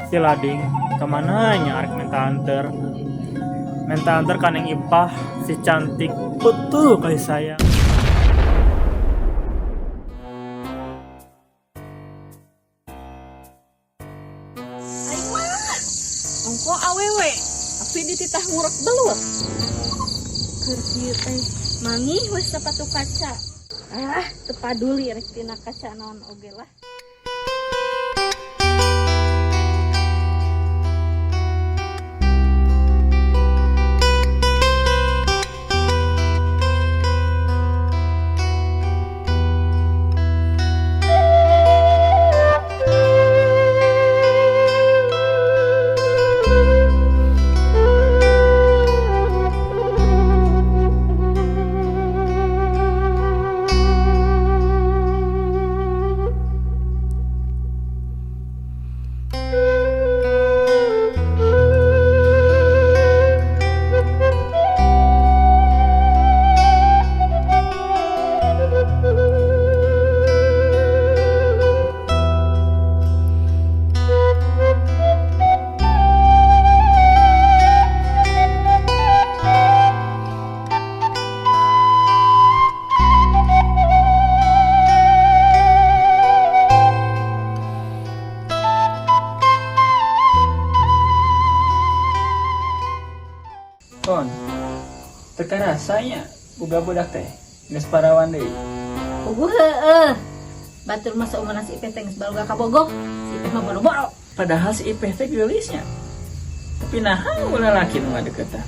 Si Lading kemana nya arek minta anter. Minta anter ka Neng Ipah, si cantik utuh kasih sayang. Aing mah ongko awewe tapi dititah ngurek belut. Keur kieu teh mangih we sepatu kaca. Ah, teu paduli rek tina kaca naon oge lah. Ton, teu karasa nya boga budak teh geus parawan deui. Puguh heueuh. Batur mah saumurna si Ipeh teh geus baruga kabogoh. Si Ipeh mah boro-boro. Padahal si Ipeh teh geulis nya. Tapi naha ulah laki nu ngadeukeutan.